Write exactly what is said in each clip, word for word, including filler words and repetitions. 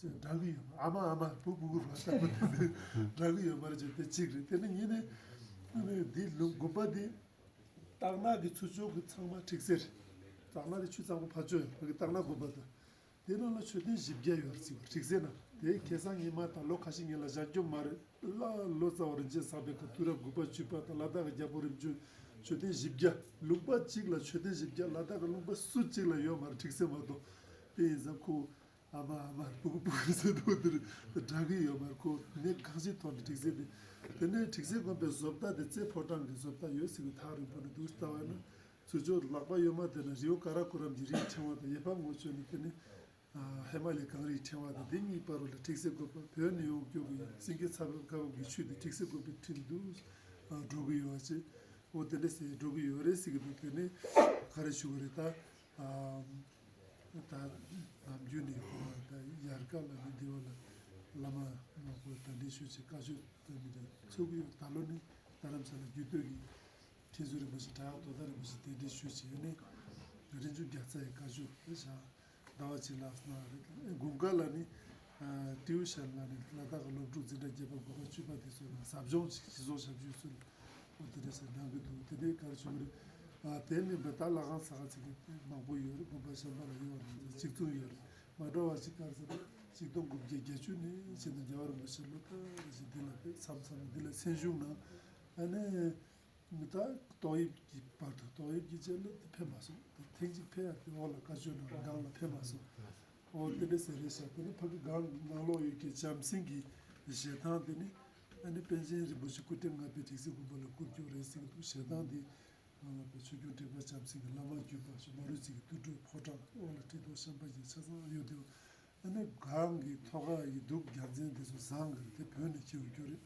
འདྲ་གི་ཡོད་མ། ཨ་མ་ཨ་མ་བུ་བུ་གུ་རུ་ལྟ་བུ་དེ་འདྲ་གི་ཡོད་མ་རེད་ཅེས་དེ་གཅིག་རེད། དེ་ནི་ཉིན་ནས་འདི་ལུང་དགོན་པ་འདི་སྟག་ནག་གི་ཚུར་ཕྱོགས་ཀྱི་ཚང་མ་ཁྲིག་སེ་རེད། སྟག་ནག་དེ་ཆུ་གཙང་པོ་ཕར་ཕྱོགས་ཡོད་ཕ་གི་སྟག་ནག་དགོན་པ་དང་། དེ་ནང་ལ་མཆོད་རྟེན་བཞི་བརྒྱ་ཡོད་རེད་ཟེར་བ་ཁྲིག་སེ་ན། དེ་ཁ་སང་ཉི་མ་དང་ལོ་ཁ་ཤས་སྔོན་ལ་བཞག་རྒྱུ་མ་རེད་ལ། ལོ་ཙཱ་བ་རིན་ཆེན་བཟང་པོའི་ཁ་དུས་རབས་དགུ་པ་བཅུ་པ་དང་ལ་དྭགས་ཀྱི་རྒྱལ་པོ་རིམ་བྱོན་མཆོད་རྟེན་བཞི་བརྒྱ། ལུང་པ་གཅིག་ལ་མཆོད་རྟེན་བཞི་བརྒྱ། ལ་དྭགས་ཀྱི་ལུང་པ་སུ་གཅིག་ལ་ཡོད་མ་རེད་ཁྲིག་སེ་མ་གཏོགས། དེ་ཡིན་ཙང་ཁོ་ཨ་མ་ཨ་མ་བུ་གུ་བུ་གུ་ཟེར་འདུག་དེར་འདྲ་གི་ཡོད་མ་རེད། ཁོ་ནས་གང་ཞིག་ཐོག་ནས་ཁྲིག་སེ་དེ། དེ་ནས་ཁྲིག་སེ་དགོན་པའི་བཟོ་ལྟ་དེ་རྩེ་ཕོ་བྲང་གི་བཟོ་ལྟ་ཡོད་ཟེར་གི། ཐག་རིང་པོ་ནས་འདུག་ལྟ་བ་ན་ཚུར་ཕྱོགས་ལག་པ་གཡོན་མ་དེ་ན་རི་བོ་ཀ་ར་ཀོ་རམ་གྱི་རིའི་ཕྲེང་བ་དང་། གཡས་པ་ངོས་ཕྱོགས་ནས་དེ་ནི་ཧི་མ་ལའི་གངས་རིའི་ཕྲེང་བ་དང་། དེ་གཉིས་བར་ལ་ཁྲིག་སེ་དགོན་པ། བོད་ནས་ཡོང་རྒྱུ་གི་སེང་གེ་ཚ་བོའི་ཁ་འབབ་ཀྱི་ཆུ་དེ་ཁྲིག་སེ་དགོན་པའི་འཁྲིས་འདུག་འགྲོ་གི་ཡོད་ཅེས། འོ་དེ་འདྲ་ཟེར་འགྲོ་གི་ཡོད་རེད་ཟེར་གི་འདུག་དེ་ནས་ག་རེ་ཞུ་གི་རེད་ད། ད་ནམ་རྒྱུན་ནས་ད་ཡལ་ག་ལ་ནི་འདི་བ་ལ་བླ་མ་མང་པོས་གདན་འདྲེན་ཞུས་བྱས་བཀའ་ཆོས་ད་མི་འདྲ་ཚུགས་ཀྱི་ཡོད། ད་ལོ་ནི་རྡ་རམ་ས་ལ་རྒྱུད་སྟོད་ཀྱི་མཁན་ཟུར་རིན་པོ་ཆེ་བྲག་དོ་ད་རིན་པོ་ཆེ་གདན་འདྲེན་ཞུས་བྱས་ནས་རིན་ཆུང་རྒྱ་ཚ་ཡི་བཀའ་ཆོས་དེ་བཞག་ཟླ་བ་གཅིག་ལྷག་གནང་རེད། དགུན་ཁ་ལ་ནི་ཀྲིའུ་ཞན་ལ་ནི་ལ་དྭགས་ཀྱི་སློབ་ཕྲུག་འཛིན་གྲྭ་བརྒྱད་པ་དགུ་པ་བཅུ་པ་དེ་ཚོ་ལ་ཟབ་སྦྱོང་ཅིག་གཞི་བཟོ་ཞབས་ཞུ་ཚུལ་འོ་དེ་འདྲ་ཟེར་གནང་གི་འདུག་དེ་འདྲའི་གར་བྱུང་རེད། དེ་མིན་པ་ད་ལྷ་ཁང་ས་ཁ་ཚིག་གི་མང་པོ་ཡོད་རེད། དགོན་པ་གཞན་པ་ལ་ཡོད་རེད། གཅིག་མཚུངས་ཡོད་རེད། མ་འགྲོ་བ་ཅིག་གར་ཟེར་ན་ཆིག་སྟོང་དགུ་བརྒྱ་བརྒྱད་ཅུ་ནས་བྱས་ན་རྒྱལ་བ་རིན་པོ་ཆེ་ལོ་ལྟར་བཞིན་འདི་ལ་ཕེབས། མཚམས་མཚམས་འདི་ལ་མཚན་བཞུགས་གནང་། ཨ་ནི། མི་ད་ཏོག་དབྱིབས་ཀྱི་བར་དུ་ཏོག་དབྱིབས་ཀྱི་རྗེས་ལ་དེ་ཕེབས་མ་སོང་། དེ་ཐེངས་གཅིག་ཕེབས་ཡ་དེ་འོག་ལ་བཀའ་ཆོས་གནང་སྒང་ལ་ཕེབས་མ་སོང་། འོ་དེ་འདྲ་ཟེར་རེད་ཤག་དེ་ནི་ཕ་གི་སྒང་ནང་ལོགས་ཡོད་ཀྱི་བྱམས་སེང་གི་ཞལ་ཐང་དེ་ནི་ཨ་ནི་པཎ་ཆེན་རིན་པོ་ཆེ་སྐུ་ཕྲེང་ལྔ་པའི་རིགས་སྲས་དགོན་པ་ལ་བསྐུར་རྒྱུ་རེད་ཟེར་གི་འདུག་ཞལ་ཐང་དེ་ནང་ལ་པའི་ཆོས་སྐྱོང་ཁྲི་པ་བྱམས་སེང་གི་བླ་མ་བརྒྱུད་པ་ཞུ་མ་རུ་ཚིག་གི་དུར་ཁྲོད་ཕོ་བྲང་འོག་ལ་ཁྲི་ཐོག་ཤམ་པ་ཡི་ཆ་ཚང་ཡོད་དེ། ཨ་ནི་སྒང་གི་ཐོག་ཁ་ཡི་གདུགས་རྒྱལ་མཚན་དེ་ཚོ་བཟང་གི་རེད། དེ་བོད་ནས་ཁྱེར་ཡོང་རྒྱུ་རེད།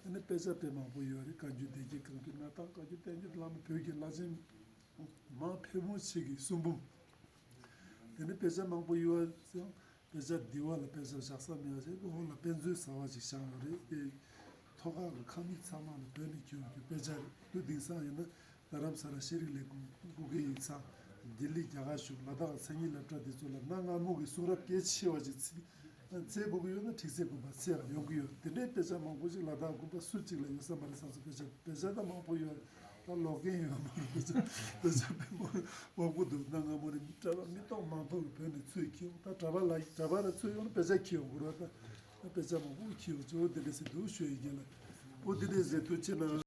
ཨ་ནི་དཔེ་ཆ་དཔེ་མང་པོ་ཡོད་རེད། བཀའ་འགྱུར་བདེ་དགྱེས་བཀའ་འགྱུར་སྣ་ཐང་བཀའ་འགྱུར་བསྟན་འགྱུར་བླ་མ་བོད་ཀྱི་བླ་ཆེན་མང་ཕལ་མོ་ཆེ་གི་གསུང་འབུམ། དེ་ནི་དཔེ་ཆ་མང་པོ་ཡོད་ཙང་དཔེ་ཆ་འདི་བ་ལ་དཔེ་ཆ་བཞག་ས་མེད་པ་ཞིག་འོག་ལ་དཔེ་མཛོད་གསར་བ་ཞིག་བཞག་ཡོད་རེད་དེ། ཐོག་ཁ་གི་ཁང་མིག་ཚང་མ་ལ་བོད་ནས་ཁྱེར་ཡོང་རྒྱུ་དཔེ་ཆ་རེད་འདུག་དེང་སང་ཡིན་ན། རྡ་རམ་ས་ལ་ཤེས་རིག་ལས་ཁུངས་སྐུ་སྒེར་ཡིག་ཚང་། ལྡི་ལི་རྒྱ་གར་གཞུང་། ལ་དྭགས་མཚན་ཉིད་སློབ་གྲྭ་དེ་ཚོ་ལ་གནའ་སྔ་མོ་གི་གསུང་རབ་གལ་ཆེ་བ་ཞིག་འཚོལ་འཚོལ་དགོས་ཀྱི་ཡོད་ན་ཁྲིག་སེ་དགོན་པ་འཚོལ་ཡང་ཡོང་གི་ཡོད། དེ་འདྲའི་དཔེ་ཆ་མང་པོ་ཞིག་ལ་དྭགས་དགོན་པ་སུ་གཅིག་ལ་ཡོད་ས་མ་རེད་བསམ་སོང་། དཔེ་ཆ་དཔེ་ཆ་ད་མང་པོ་ཡོད་རེད། ད་ཀློག་མཁན་ཡོད་མ་རེད། དཔེ་ཆ་དཔེ་ཆ་དཔེ་མང་པོ་འདུག་གནའ་སྔ་མོ་ནས་གྲྭ་པ་མི་སྟོང་མང་པོ་གི་བོད་ནས་ཚུར་ཁྱེར་ཡོང་། ད་གྲྭ་པ་ལ་གྲྭ་པ་ལ་ཚུར་ཡོང་ན་དཔེ་ཆ་ཁྱེར་ཡོང་དགོས་རེད། ད་དཔེ་ཆ་མང་པོ་ཁྱེར་ཡོང་ཆོག་དེ་འདྲ་ཟེར་འདུག་ཞུ་ཡི་གེ་ལ་འོ་དེ་འདྲ་ཟེར། ཐུགས་རྗེ་གནང་།